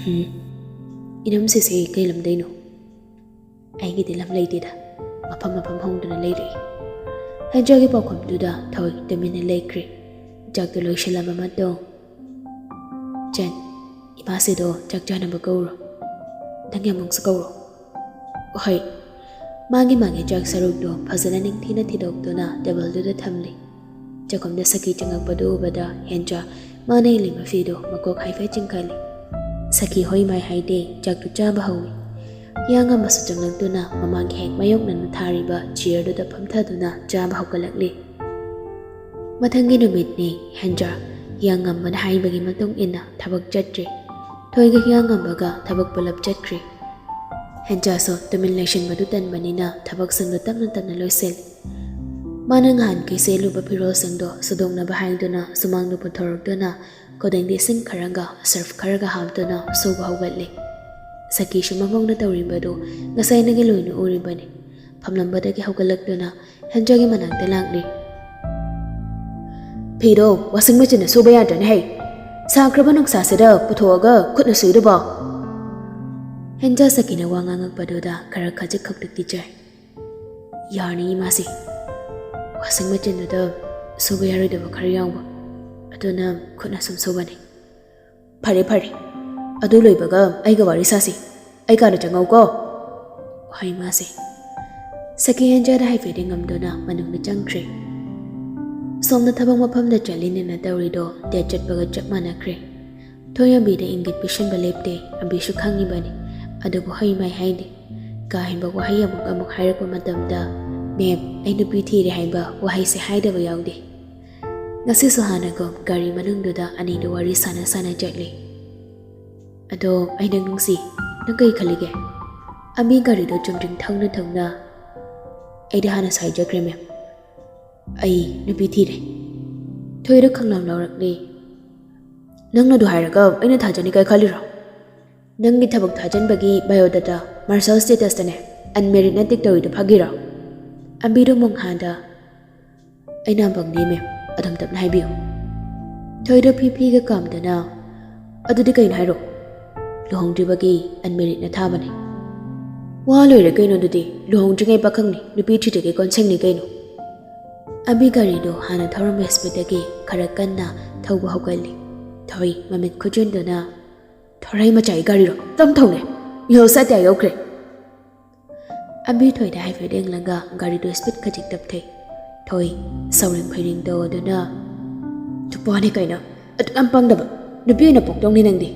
"ꯍꯨꯝ?" "ꯏꯅꯝꯁꯦꯁꯦ ꯀꯩ ꯂꯝꯗꯩꯅꯣ?" "ꯑꯩꯒꯤꯗꯤ ꯂꯝ ꯂꯩꯇꯦꯗ, ꯃꯐꯝ ꯃꯐꯝ ꯍꯣꯡꯗꯨꯅ ꯂꯩꯔꯛꯏ"꯫ ꯍꯦꯟꯖꯥꯒꯤ ꯄꯥꯎꯈꯨꯝꯗꯨꯗ ꯊꯣꯏ ꯇꯨꯃꯤꯟꯅ ꯂꯩꯈ꯭ꯔꯦ꯫ ꯆꯥꯛꯇꯨ ꯂꯣꯏꯁꯤꯜꯂꯕ ꯃꯇꯨꯡ, "ꯆꯟ, ꯏꯃꯥꯁꯤꯗꯣ ꯆꯥꯛ ꯆꯥꯅꯕ ꯀꯧꯔꯣ꯫ ꯅꯪ ꯌꯥꯝꯕꯨꯡꯁꯨ ꯀꯧꯔꯣ"꯫ "ꯍꯣꯏ"꯫ ꯃꯥꯒꯤ ꯃꯥꯒꯤ ꯆꯥꯛ ꯁꯔꯨꯛꯇꯣ ꯐꯖꯅ ꯅꯤꯡꯊꯤꯅ ꯊꯤꯗꯣꯛꯇꯨꯅ ꯇꯦꯕꯜꯗꯨꯗ ꯊꯝꯂꯤ꯫ ꯆꯥꯛꯈꯨꯝꯗ ꯁꯈꯤ ꯆꯪꯉꯛꯄꯗꯨ ꯎꯕꯗ ꯍꯦꯟꯖꯥ ꯃꯥꯅ ꯏꯜꯂꯤ ꯃꯐꯤꯗꯣ ꯃꯀꯣꯛ ꯍꯥꯏꯐꯦꯠ ꯆꯤꯡꯈꯠꯂꯤ꯫ ꯁꯈꯤ ꯍꯣꯏ ꯃꯥꯏ ꯍꯥꯏꯗꯦ, ꯆꯥꯛꯇꯨ ꯆꯥꯕ ꯍꯧꯏ꯫ ꯍꯤꯌꯥꯡꯉꯝꯕꯁꯨ ꯆꯪꯂꯛꯇꯨꯅ ꯃꯃꯥꯡꯒꯤ ꯍꯦꯛ ꯃꯥꯌꯣꯛꯅꯅ ꯊꯥꯔꯤꯕ ꯆꯤꯌꯔꯗꯨꯗ ꯐꯝꯊꯗꯨꯅ ꯆꯥꯕ ꯍꯧꯒꯠꯂꯛꯂꯤ꯫ ꯃꯊꯪꯒꯤ ꯅꯨꯃꯤꯠꯅꯤ꯫ ꯍꯦꯟꯖꯥ ꯍꯤꯌꯥꯡꯉꯝꯕꯅ ꯍꯥꯏꯕꯒꯤ ꯃꯇꯨꯡ ꯏꯟꯅ ꯊꯕꯛ ꯆꯠꯇ꯭ꯔꯤ꯫ ꯊꯣꯏꯒ ꯍꯤꯌꯥꯡꯉꯝꯕꯒ ꯊꯕꯛ ꯄꯨꯂꯞ ꯆꯠꯈ꯭ꯔꯤ꯫ ꯍꯦꯟꯖꯥꯁꯨ ꯇꯨꯃꯤꯟ ꯂꯩꯁꯤꯟꯕꯗꯨ ꯇꯟꯕꯅꯤꯅ ꯊꯕꯛꯁꯤꯡꯗꯨ ꯇꯞꯅ ꯇꯞꯅ ꯂꯣꯏꯁꯤꯜꯂꯤ꯫ ꯃꯥꯅ ꯉꯍꯥꯟꯈꯩ ꯁꯦꯠꯂꯨꯕ ꯐꯤꯔꯣꯜꯁꯤꯡꯗꯣ ꯁꯨꯗꯣꯛꯅꯕ ꯍꯥꯏꯗꯨꯅ ꯁꯨꯃꯥꯡꯗ ꯄꯨꯊꯣꯔꯛꯇꯨꯅ ꯈꯨꯗꯦꯡꯗ ꯏꯁꯤꯡ ꯈꯔꯒ ꯁꯔꯐ ꯈꯔꯒ ꯍꯥꯞꯇꯨꯅ ꯁꯨꯕ ꯍꯧꯒꯠꯂꯤ꯫ ꯁꯈꯤꯁꯨ ꯃꯃꯧꯅ ꯇꯧꯔꯤꯕꯗꯨ ꯉꯁꯥꯏꯅꯒ ꯂꯣꯏꯅ ꯎꯔꯤꯕꯅꯤ꯫ ꯐꯝꯂꯝꯕꯗꯒꯤ ꯍꯧꯒꯠꯂꯛꯇꯨꯅ ꯍꯦꯟꯖꯥꯒꯤ ꯃꯅꯥꯛꯇ ꯂꯥꯛꯂꯤ꯫ "ꯐꯤꯗꯣ ꯋꯥꯁꯤꯡ ꯃꯦꯆꯤꯟꯗ ꯁꯨꯕ ꯌꯥꯗ꯭ꯔꯅꯦ ꯍꯩ? ꯁꯥꯈ꯭ꯔꯕ ꯅꯨꯡꯁꯥꯁꯤꯗ ꯄꯨꯊꯣꯛꯑꯒ ꯈꯨꯠꯅ ꯁꯨꯏꯗꯨꯕꯣ?" ꯍꯦꯟꯖꯥ ꯁꯈꯤꯅ ꯋꯥ ꯉꯥꯡꯉꯛꯄꯗꯨꯗ ꯈꯔ ꯈꯖꯤꯛ ꯈꯛꯇꯛꯇꯤ ꯆꯥꯏ꯫ "ꯌꯥꯔꯅꯤ ꯏꯃꯥꯁꯤ, ꯋꯥꯁꯤꯡ ꯃꯦꯆꯤꯟꯗꯨꯗ ꯁꯨꯕ ꯌꯥꯔꯣꯏꯗꯕ ꯈꯔ ꯌꯥꯎꯕ, ꯑꯗꯨꯅ ꯈꯨꯠꯅ ꯁꯨꯝ ꯁꯨꯕꯅꯤ"꯫ "ꯐꯔꯦ ꯐꯔꯦ, ꯑꯗꯨ ꯂꯣꯏꯕꯒ ꯑꯩꯒ ꯋꯥꯔꯤ ꯁꯥꯁꯤ꯫ ꯑꯩ ꯀꯥꯗ ꯆꯪꯉꯧꯀꯣ"꯫ ꯍꯣꯏ ꯃꯥꯁꯦ꯫ ꯁꯈꯤ ꯍꯦꯟꯖꯥꯗ ꯍꯥꯏꯐꯦꯠ ꯌꯦꯡꯉꯝꯗꯨꯅ ꯃꯅꯨꯡꯗ ꯆꯪꯈ꯭ꯔꯦ꯫ ꯁꯣꯝꯗ ꯊꯕꯛ ꯃꯐꯝꯗ ꯆꯠꯂꯤꯅꯦꯅ ꯇꯧꯔꯤꯗꯣ ꯗꯦꯠ ꯆꯠꯄꯒ ꯆꯞ ꯃꯥꯟꯅꯈ꯭ꯔꯦ꯫ ꯊꯣꯏ ꯑꯝꯕꯤꯗ ꯏꯪꯒꯤꯠ ꯄꯤꯁꯤꯟꯕ ꯂꯦꯞꯇꯦ꯫ ꯑꯝꯕꯤꯁꯨ ꯈꯪꯉꯤꯕꯅꯤ꯫ ꯑꯗꯨꯕꯨ ꯍꯣꯏ ꯃꯥꯏ ꯍꯥꯏꯗꯦ꯫ ꯀꯥ ꯍꯦꯟꯕ ꯋꯥꯍꯩ ꯑꯃꯨꯛ ꯑꯃꯨꯛ ꯍꯥꯏꯔꯛꯄ ꯃꯇꯝꯗ "ꯃꯦꯝ, ꯑꯩ ꯅꯨꯄꯤ ꯊꯤꯔꯦ" ꯍꯥꯏꯕ ꯋꯥꯍꯩꯁꯦ ꯍꯥꯏꯗꯕ ꯌꯥꯎꯗꯦ꯫ ꯉꯁꯤꯁꯨ ꯍꯥꯟꯅꯒꯨꯝ ꯒꯥꯔꯤ ꯃꯅꯨꯡꯗꯨꯗ ꯑꯅꯤꯗꯣ ꯋꯥꯔꯤ ꯁꯥꯟꯅ ꯁꯥꯟꯅ ꯆꯠꯂꯤ꯫ "ꯑꯗꯣ ꯑꯩ ꯅꯪ ꯅꯨꯡꯁꯤ, ꯅꯪ ꯀꯩ ꯈꯜꯂꯤꯒꯦ?" ꯑꯃꯤ ꯒꯥꯔꯤꯗꯣ ꯆꯨꯝꯗ꯭ꯔꯤꯡ ꯊꯧꯅ ꯊꯧꯅ, "ꯑꯩꯗꯤ ꯍꯥꯟꯅꯁꯨ ꯍꯥꯏꯖꯈ꯭ꯔꯦ ꯃꯦꯝ, ꯑꯩ ꯅꯨꯄꯤ ꯊꯤꯔꯦ꯫" ꯊꯣꯏꯗꯣ ꯈꯪꯂꯥꯎ ꯂꯥꯎꯔꯛꯂꯤ꯫ "ꯅꯪꯅ ꯑꯗꯨ ꯍꯥꯏꯔꯒ ꯑꯩꯅ ꯊꯥꯖꯅꯤ ꯀꯥꯏ ꯈꯜꯂꯤꯔꯣ? ꯅꯪꯒꯤ ꯊꯕꯛ ꯊꯥꯖꯟꯕꯒꯤ biodata Marshal statusꯇꯅꯦ unmarriedꯅ tick ꯇꯧꯔꯤꯗꯣ ꯐꯥꯒꯤꯔꯣ?" ꯑꯝꯕꯤꯗꯣ ꯃꯣꯡꯍꯥꯗ, "ꯑꯩꯅ ꯄꯪꯗꯦ ꯃꯦꯝ, ꯑꯗꯨꯝ ꯇꯞꯅ ꯍꯥꯏꯕꯤꯌꯨ꯫" ꯊꯣꯏꯗꯣ ꯐꯤ ꯐꯤꯒ ꯀꯥꯝꯗꯨꯅ, "ꯑꯗꯨꯗꯤ ꯀꯩꯅꯣ ꯍꯥꯏꯔꯣ? ꯂꯨꯍꯣꯡꯗ꯭ꯔꯤꯕꯒꯤ unmarriedꯅ ꯊꯥꯕꯅꯦ꯫" "ꯋꯥ ꯂꯣꯏꯔꯦ ꯀꯩꯅꯣ ꯑꯗꯨꯗꯤ, ꯂꯨꯍꯣꯡꯗ꯭ꯔꯤꯉꯩ ꯄꯥꯈꯪꯅꯤ, ꯅꯨꯄꯤ ꯊꯤꯗ꯭ꯔꯤꯉꯩ ꯀꯣꯟꯁꯦꯡꯅꯤ ꯀꯩꯅꯣ꯫" ꯑꯝꯕꯤ ꯒꯥꯔꯤꯗꯣ ꯍꯥꯟꯅ ꯊꯧꯔꯝꯕ speedꯇꯒꯤ ꯈꯔ ꯀꯟꯅ ꯊꯧꯕ ꯍꯧꯒꯠꯂꯤ꯫ ꯊꯣꯏ ꯃꯃꯤꯠ ꯈꯨꯆꯤꯟꯗꯨꯅ, "ꯊꯣꯔꯩ ꯃꯆꯥꯒꯤ ꯒꯥꯔꯤꯔꯣ? ꯇꯞ ꯊꯧꯅꯦ, ꯌꯦꯜ ꯁꯥꯇꯤꯌꯥ ꯌꯧꯈ꯭ꯔꯦ꯫" ꯑꯝꯕꯤ ꯊꯣꯏꯗ ꯍꯥꯏꯐꯦꯠ ꯌꯦꯡꯂꯒ ꯒꯥꯔꯤꯗꯨ speed ꯈꯖꯤꯛ ꯇꯞꯊꯩ꯫ ꯊꯣꯏ ꯁꯧꯔꯤꯡ ꯐꯩꯔꯤꯡ ꯇꯧꯗꯨꯅ, "ꯅꯨꯄꯥꯅꯤ ꯀꯩꯅꯣ, ꯑꯗꯨꯛ ꯌꯥꯝ ꯄꯪꯗꯕ, ꯅꯨꯄꯤ ꯑꯣꯏꯅ ꯄꯣꯛꯇꯧꯅꯤ ꯅꯪꯗꯤ꯫"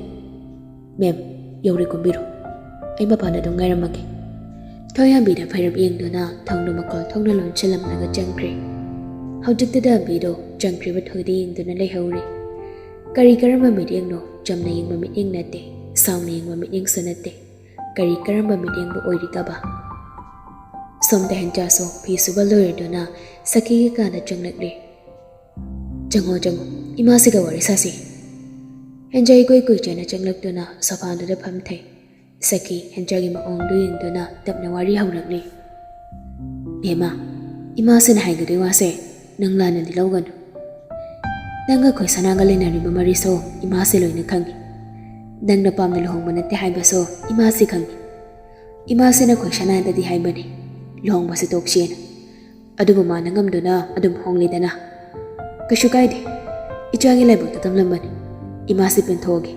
"ꯃꯦꯝ, ꯌꯧꯔꯦ, ꯀꯨꯝꯕꯤꯔꯣ, ꯑꯩ ꯃꯄꯥꯟꯗ ꯑꯗꯨꯝ ꯉꯥꯏꯔꯝꯃꯒꯦ꯫" ꯊꯣꯏ ꯑꯝꯕꯤꯗ ꯐꯩꯔꯞ ꯌꯦꯡꯗꯨꯅ ꯊꯣꯡꯗꯨ ꯃꯀꯣꯜ ꯊꯣꯛꯅ ꯂꯣꯟꯁꯤꯜꯂꯝꯂꯒ ꯆꯪꯈ꯭ꯔꯦ꯫ ꯍꯧꯖꯤꯛꯇꯗ ꯑꯝꯕꯤꯗꯣ ꯆꯪꯈ꯭ꯔꯤꯕ ꯊꯣꯏꯗ ꯌꯦꯡꯗꯨꯅ ꯂꯩꯍꯧꯔꯦ꯫ ꯀꯔꯤ ꯀꯔꯝꯕ ꯃꯤꯠꯌꯦꯡꯅꯣ? ꯆꯝꯅ ꯌꯦꯡꯕ ꯃꯤꯠꯌꯦꯡ ꯅꯠꯇꯦ, ꯁꯥꯎꯅ ꯌꯦꯡꯕ ꯃꯤꯠꯌꯦꯡꯁꯨ ꯅꯠꯇꯦ꯫ ꯀꯔꯤ ꯀꯔꯝꯕ ꯃꯤꯠꯌꯦꯡꯕꯨ ꯑꯣꯏꯔꯤꯒꯕ? ꯁꯣꯝꯗ ꯍꯦꯟꯖꯥꯁꯨ ꯐꯤ ꯁꯨꯕ ꯂꯣꯏꯔꯗꯨꯅ ꯁꯈꯤꯒꯤ ꯀꯥꯗ ꯆꯪꯂꯛꯂꯦ꯫ "ꯆꯪꯉꯣ, ꯆꯪꯉꯣ, ꯏꯃꯥꯁꯤꯒ ꯋꯥꯔꯤ ꯁꯥꯁꯤ꯫" ꯍꯦꯟꯖꯥ ꯏꯀꯨꯏ ꯀꯨꯏ ꯆꯦꯟꯅ ꯆꯪꯂꯛꯇꯨꯅ ꯁꯣꯐꯥꯗꯨꯗ ꯐꯝꯊꯩ꯫ ꯁꯈꯤ ꯍꯦꯟꯖꯥꯒꯤ ꯃꯑꯣꯡꯗꯨ ꯌꯦꯡꯗꯨꯅ ꯇꯞꯅ ꯋꯥꯔꯤ ꯍꯧꯔꯛꯂꯤ꯫ "ꯕꯦꯝꯃ, ꯏꯃꯥꯁꯤꯅ ꯍꯥꯏꯒꯗꯣꯏ ꯋꯥꯁꯦ ꯅꯪ ꯂꯥꯟꯅꯗꯤ ꯂꯧꯒꯅꯨ꯫ ꯅꯪꯒ ꯑꯩꯈꯣꯏ ꯁꯅꯥꯒ ꯂꯩꯅꯔꯤꯕ ꯃꯔꯤꯁꯨ ꯏꯃꯥꯁꯦ ꯂꯣꯏꯅ ꯈꯪꯉꯤ꯫ ꯅꯪꯅ ꯄꯥꯝꯅ ꯂꯨꯍꯣꯡꯕ ꯅꯠꯇꯦ ꯍꯥꯏꯕꯁꯨ ꯏꯃꯥꯁꯦ ꯈꯪꯉꯤ꯫ ꯏꯃꯥꯁꯤꯅ ꯑꯩꯈꯣꯏ ꯁꯅꯥꯗꯗꯤ ꯍꯥꯏꯕꯅꯤ, ꯂꯨꯍꯣꯡꯕꯁꯦ ꯇꯣꯛꯁꯤꯅ꯫ ꯑꯗꯨꯕꯨ ꯃꯥꯅ ꯉꯝꯗꯨꯅ ꯑꯗꯨꯝ ꯍꯣꯡꯂꯤꯗꯅ꯫ ꯀꯩꯁꯨ ꯀꯥꯏꯗꯦ, ꯏꯆꯥꯒꯤ ꯂꯥꯏꯕꯛꯇ ꯇꯝꯂꯝꯕꯅꯤ꯫ ꯏꯃꯥꯁꯤ ꯄꯦꯟꯊꯣꯛꯑꯒꯦ꯫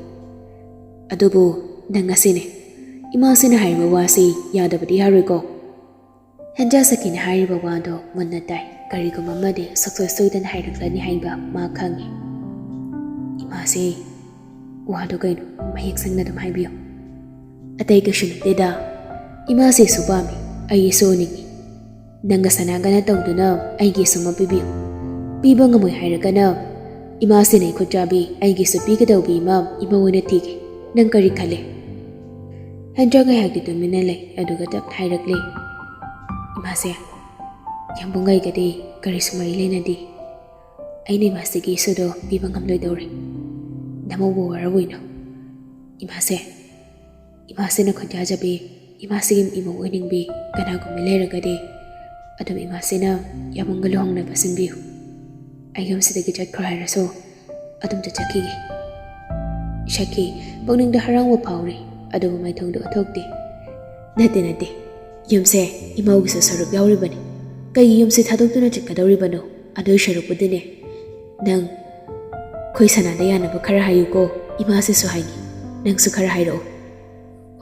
ꯑꯗꯨꯕꯨ ꯅꯪ ꯉꯁꯤꯅꯦ, ꯏꯃꯥꯁꯤꯅ ꯍꯥꯏꯔꯤꯕ ꯋꯥꯁꯤ ꯌꯥꯗꯕꯗꯤ ꯌꯥꯔꯣꯏꯀꯣ꯫" ꯍꯦꯟꯖꯥ ꯁꯈꯤꯅ ꯍꯥꯏꯔꯤꯕ ꯋꯥꯗꯣ ꯃꯨꯟꯅ ꯇꯥꯏ꯫ ꯀꯔꯤꯒꯨꯝꯕ ꯑꯃꯗꯤ ꯁꯨꯡꯁꯣꯏ ꯁꯣꯏꯗꯅ ꯍꯥꯏꯔꯛꯂꯅꯤ ꯍꯥꯏꯕ ꯃꯥ ꯈꯪꯉꯤ꯫ "ꯏꯃꯥꯁꯤ, ꯋꯥꯗꯣ ꯀꯩꯅꯣ ꯃꯌꯦꯛ ꯁꯦꯡꯅ ꯑꯗꯨꯝ ꯍꯥꯏꯕꯤꯌꯨ꯫" "ꯑꯇꯩ ꯀꯩꯁꯨ ꯅꯠꯇꯦꯗ, ꯏꯃꯥꯁꯤꯁꯨ ꯄꯥꯝꯃꯤ, ꯑꯩꯁꯨ ꯎꯅꯤꯡꯉꯤ꯫ "ꯅꯪꯒ ꯁꯅꯥꯒꯅ ꯇꯧꯗꯨꯅ ꯑꯩꯒꯤꯁꯨ ꯑꯃ ꯄꯤꯕꯤꯌꯨ꯫ ꯄꯤꯕ ꯉꯝꯃꯣꯏ ꯍꯥꯏꯔꯒꯅ ꯏꯃꯥꯁꯤꯅ ꯑꯩ ꯈꯨꯠꯆꯥꯕꯤ ꯑꯩꯒꯤꯁꯨ ꯄꯤꯒꯗꯧꯕꯤ ꯑꯃ ꯏꯃꯧ ꯑꯣꯏꯅ ꯊꯤꯒꯦ꯫ ꯅꯪ ꯀꯔꯤ ꯈꯜꯂꯤ?" ꯍꯦꯟꯖꯥ ꯉꯥꯏꯍꯥꯛꯇꯤ ꯇꯨꯃꯤꯟꯅ ꯂꯩ, ꯑꯗꯨꯒ ꯇꯞꯅ ꯍꯥꯏꯔꯛꯂꯦ, "ꯏꯃꯥꯁꯦ, ꯌꯥꯝꯕꯨꯡ ꯑꯩꯒꯗꯤ ꯀꯔꯤꯁꯨ ꯃꯔꯤ ꯂꯩꯅꯗꯦ꯫ ꯑꯩꯅ ꯏꯃꯥꯁꯤꯒꯤ ꯏꯁꯨꯗꯣ ꯄꯤꯕ ꯉꯝꯂꯣꯏꯗꯧꯔꯦ꯫ ꯅꯃꯧꯕꯨ ꯋꯥꯔꯧꯏꯅꯣ꯫ ꯏꯃꯥꯁꯦ, ꯏꯃꯥꯁꯤꯅ ꯈꯣꯟꯖꯥꯖꯕꯤ, ꯏꯃꯥꯁꯤꯒꯤ ꯏꯃꯧ ꯑꯣꯏꯅꯤꯡꯕꯤ ꯀꯅꯥꯒꯨꯝꯕꯤ ꯂꯩꯔꯒꯗꯤ ꯑꯗꯨꯝ ꯏꯃꯥꯁꯤꯅ ꯌꯥꯝꯕꯨꯡꯒ ꯂꯨꯍꯣꯡꯅꯕ ꯁꯤꯟꯕꯤꯌꯨ꯫ ꯑꯩ ꯌꯨꯝꯁꯤꯗꯒꯤ ꯆꯠꯈ꯭ꯔꯣ ꯍꯥꯏꯔꯁꯨ ꯑꯗꯨꯝ ꯆꯠꯆꯈꯤꯒꯦ꯫" ꯁꯈꯤ ꯄꯨꯛꯅꯤꯡꯗ ꯍꯔꯥꯎꯕ ꯐꯥꯎꯔꯤ, ꯑꯗꯨꯕꯨ ꯃꯥꯏꯊꯣꯡꯗ ꯎꯠꯊꯣꯛꯇꯦ꯫ "ꯅꯠꯇꯦ, ꯅꯠꯇꯦ, ꯌꯨꯝꯁꯦ ꯏꯃꯧꯒꯤꯁꯨ ꯁꯔꯨꯛ ꯌꯥꯎꯔꯤꯕꯅꯤ꯫ ꯀꯩꯒꯤ ꯌꯨꯝꯁꯦ ꯊꯥꯗꯣꯛꯇꯨꯅ ꯆꯠꯀꯗꯧꯔꯤꯕꯅꯣ? ꯑꯗꯨꯏ ꯁꯔꯨꯛꯄꯨꯗꯤꯅꯦ, ꯅꯪ ꯑꯩꯈꯣꯏ ꯁꯅꯥꯗ ꯌꯥꯅꯕ ꯈꯔ ꯍꯥꯏꯌꯨꯀꯣ꯫ ꯏꯃꯥꯁꯤꯁꯨ ꯍꯥꯏꯒꯦ, ꯅꯪꯁꯨ ꯈꯔ ꯍꯥꯏꯔꯛꯑꯣ꯫"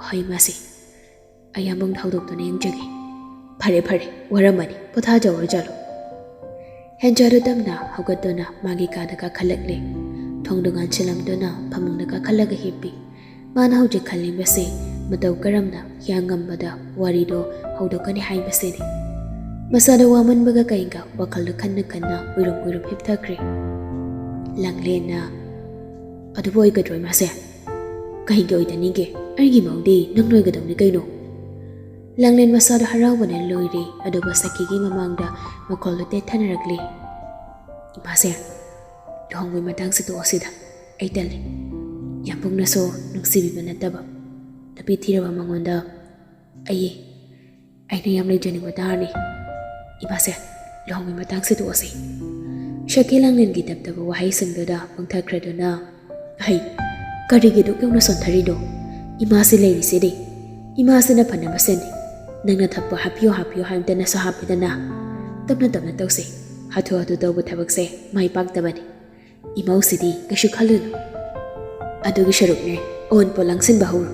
"ꯍꯣꯏ, ꯏꯃꯥꯁꯦ, ꯑꯩ ꯌꯥꯝꯕꯨꯡꯗ ꯍꯧꯗꯣꯛꯇꯨꯅ ꯌꯦꯡꯖꯒꯦ꯫" "ꯐꯔꯦ, ꯐꯔꯦ, ꯋꯥꯔꯝꯃꯅꯤ, ꯄꯣꯊꯥꯖꯍꯧꯔꯣ ꯆꯠꯂꯣ꯫" ꯍꯦꯟꯖꯥꯗꯨ ꯇꯞꯅ ꯍꯧꯒꯠꯇꯨꯅ ꯃꯥꯒꯤ ꯀꯥꯗ ꯀꯥꯈꯠꯂꯛꯂꯦ꯫ ꯊꯣꯡꯗꯨ ꯉꯥꯟꯁꯤꯜꯂꯝꯗꯨꯅ ꯐꯃꯨꯡꯗ ꯀꯥꯈꯠꯂꯒ ꯍꯤꯞꯄꯤ꯫ ꯃꯥꯅ ꯍꯧꯖꯤꯛ ꯈꯜꯂꯤꯕꯁꯤ ꯃꯇꯧ ꯀꯔꯝꯅ ꯍꯤꯌꯥꯡꯉꯝꯕꯗ ꯋꯥꯔꯤꯗꯣ ꯍꯧꯗꯣꯛꯀꯅꯤ ꯍꯥꯏꯕꯁꯤꯅꯤ꯫ ꯃꯁꯥꯗ ꯋꯥꯃꯟꯕꯒ ꯀꯩꯒ ꯋꯥꯈꯜꯗ ꯈꯟꯅ ꯈꯟꯅ ꯎꯏꯔꯨꯝ ꯎꯏꯔꯨꯝ ꯍꯤꯞꯊꯈ꯭ꯔꯦ꯫ ꯂꯥꯡꯂꯦꯟꯅ, "ꯑꯗꯨꯕꯨ ꯑꯣꯏꯒꯗ꯭ꯔꯣ ꯏꯃꯥꯁꯦ? ꯀꯩꯒꯤ ꯑꯣꯏꯗꯅꯤꯒꯦ? ꯑꯩꯒꯤ ꯃꯧꯗꯤ ꯅꯪ ꯑꯣꯏꯒꯗꯧꯅꯤ ꯀꯩꯅꯣ?" ꯂꯥꯡꯂꯦꯟ ꯃꯁꯥꯗ ꯍꯔꯥꯎꯕꯅ ꯂꯣꯏꯔꯦ, ꯑꯗꯨꯒ ꯁꯈꯤꯒꯤ ꯃꯃꯥꯡꯗ ꯃꯈꯣꯜꯗꯣ ꯇꯦꯠꯊꯅꯔꯛꯂꯦ꯫ "ꯏꯃꯥꯁꯦ, ꯂꯨꯍꯣꯡꯕꯒꯤ ꯃꯇꯥꯡꯁꯦ ꯇꯣꯛꯑꯁꯤꯗ꯫ ꯑꯩ ꯇꯜꯂꯤ꯫ ꯌꯥꯝꯕꯨꯡꯅꯁꯨ ꯅꯨꯡꯁꯤꯕꯤꯕ ꯅꯠꯇꯕ ꯅꯨꯄꯤ ꯊꯤꯔꯕ ꯃꯉꯣꯟꯗ ꯑꯩ, ꯑꯩꯅ ꯌꯥꯝ ꯂꯩꯖꯅꯤꯡꯕ ꯇꯥꯔꯅꯤ꯫ ꯏꯃꯥꯁꯦ, ꯂꯨꯍꯣꯡꯕꯒꯤ ꯃꯇꯥꯡꯁꯦ ꯇꯣꯛꯑꯁꯤ꯫" ꯁꯈꯤ ꯂꯥꯡꯂꯦꯟꯒꯤ ꯇꯞꯇꯕ ꯋꯥꯍꯩꯁꯤꯡꯗꯨꯗ ꯄꯨꯡꯊꯈ꯭ꯔꯗꯨꯅ, "ꯍꯩ, ꯀꯔꯤꯒꯤ ꯑꯗꯨꯛ ꯌꯧꯅ ꯁꯣꯟꯊꯔꯤꯅꯣ? ꯏꯃꯥꯁꯦ ꯂꯩꯔꯤꯁꯤꯗꯤ꯫ ꯏꯃꯥꯁꯤꯅ ꯐꯅꯕ ꯁꯤꯟꯅꯤ꯫ ꯅꯪꯅ ꯊꯛꯄ ꯍꯥꯞꯄꯤꯌꯨ ꯍꯥꯞꯄꯤꯌꯨ ꯍꯥꯏꯕꯗꯅꯁꯨ ꯍꯥꯞꯄꯤꯗꯅ꯫ ꯇꯞꯅ ꯇꯞꯅ ꯇꯧꯁꯤ꯫ ꯍꯥꯊꯨ ꯍꯥꯊꯨ ꯇꯧꯕ ꯊꯕꯛꯁꯦ ꯃꯥꯏ ꯄꯥꯛꯇꯕꯅꯤ꯫ ꯏꯃꯧꯁꯤꯗꯤ ꯀꯩꯁꯨ ꯈꯜꯂꯨꯅꯨ꯫ ꯑꯗꯨꯒꯤ ꯁꯔꯨꯛꯅꯦ, ꯑꯑꯣꯟꯄꯣꯠ ꯂꯥꯡꯁꯤꯟꯕ ꯍꯧꯔꯣ꯫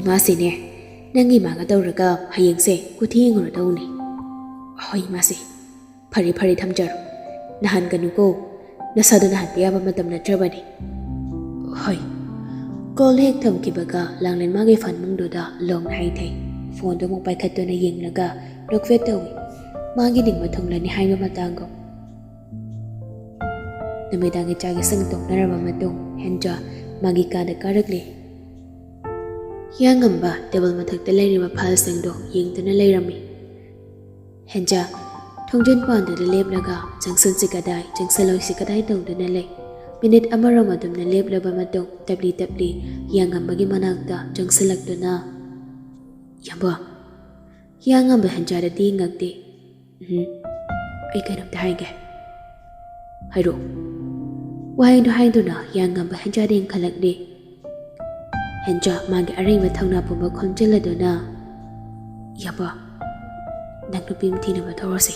ꯏꯃꯥꯁꯤꯅꯦ, ꯅꯪꯒꯤ ꯏꯃꯥꯒ ꯇꯧꯔꯒ ꯍꯌꯦꯡꯁꯦ ꯀꯨꯊꯤ ꯌꯦꯡꯉꯨꯔꯗꯧꯅꯤ꯫" "ꯍꯣꯏ, ꯏꯃꯥꯁꯦ꯫ ꯐꯔꯦ, ꯐꯔꯦ, ꯊꯝꯖꯔꯣ꯫ ꯅꯥꯍꯟꯒꯅꯨꯀꯣ꯫ ꯅꯁꯥꯗꯣ ꯅꯥꯍꯟꯕ ꯌꯥꯕ ꯃꯇꯝ ꯅꯠꯇ꯭ꯔꯕꯅꯤ꯫" "ꯍꯣꯏ꯫" ꯀꯣꯜ ꯍꯦꯛ ꯊꯝꯈꯤꯕꯒ ꯂꯥꯡꯂꯦꯟ ꯃꯥꯒꯤ ꯐꯃꯨꯡꯗꯨꯗ ꯂꯣꯡꯅ ꯍꯩꯊꯩ꯫ ꯐꯣꯟꯗꯨ ꯑꯃꯨꯛ ꯄꯥꯏꯈꯠꯇꯨꯅ ꯌꯦꯡꯂꯒ ꯅꯣꯛꯐꯦꯠ ꯇꯧꯏ꯫ ꯃꯥꯒꯤ ꯅꯤꯡꯕ ꯊꯨꯡꯂꯅꯤ ꯍꯥꯏꯕ ꯃꯇꯥꯡꯒꯨꯝ꯫ ꯅꯨꯃꯤꯗꯥꯡꯒꯤ ꯆꯥꯛ ꯏꯁꯤꯡ ꯇꯣꯛꯅꯔꯕ ꯃꯇꯨꯡ ꯍꯦꯟꯖꯥ ꯃꯥꯒꯤ ꯀꯥꯗ ꯀꯥꯔꯛꯂꯦ꯫ ꯍꯤꯌꯥꯡꯉꯝꯕ ꯇꯦꯕꯜ ꯃꯊꯛꯇ ꯂꯩꯔꯤꯕ ꯐꯥꯏꯜꯁꯤꯡꯗꯨ ꯌꯦꯡꯗꯨꯅ ꯂꯩꯔꯝꯃꯤ꯫ ꯍꯦꯟꯖꯥ ꯊꯣꯡꯖꯤꯟ ꯄꯥꯟꯗꯨꯗ ꯂꯦꯞꯂꯒ ꯆꯪꯁꯤꯟꯁꯤ ꯀꯗꯥꯏ, ꯆꯪꯁꯤꯜꯂꯣꯏꯁꯤ ꯀꯗꯥꯏ ꯇꯧꯗꯨꯅ ꯂꯩ꯫ ꯃꯤꯅꯤꯠ ꯑꯃꯔꯣꯝ ꯑꯗꯨꯝꯅ ꯂꯦꯞꯂꯕ ꯃꯇꯨꯡ ꯇꯞꯂꯤ ꯇꯞꯂꯤ ꯍꯤꯌꯥꯡꯉꯝꯕꯒꯤ ꯃꯅꯥꯛꯇ ꯆꯪꯁꯤꯜꯂꯛꯇꯨꯅ, "ꯏꯌꯥꯝꯕ!" ꯍꯤꯌꯥꯡꯉꯝꯕ ꯍꯦꯟꯖꯥꯗꯗꯤ ꯉꯛꯇꯦ꯫ "ꯎꯝ, ꯑꯩ ꯀꯩꯅꯣꯝꯇ ꯍꯥꯏꯒꯦ꯫" "ꯍꯥꯏꯔꯣ꯫" ꯋꯥꯍꯩꯗꯨ ꯍꯥꯏꯗꯨꯅ ꯍꯤꯌꯥꯡꯉꯝꯕ ꯍꯦꯟꯖꯥꯗ ꯌꯦꯡꯈꯠꯂꯛꯂꯦ꯫ ꯍꯦꯟꯖꯥ ꯃꯥꯒꯤ ꯑꯔꯩꯕ ꯊꯧꯅꯥ ꯄꯨꯝꯕ ꯈꯣꯝꯖꯤꯜꯂꯗꯨꯅ, "ꯏꯌꯥꯝꯕ, ꯅꯪ ꯅꯨꯄꯤ ꯑꯃ ꯊꯤꯅꯕ ꯇꯧꯔꯁꯤ꯫"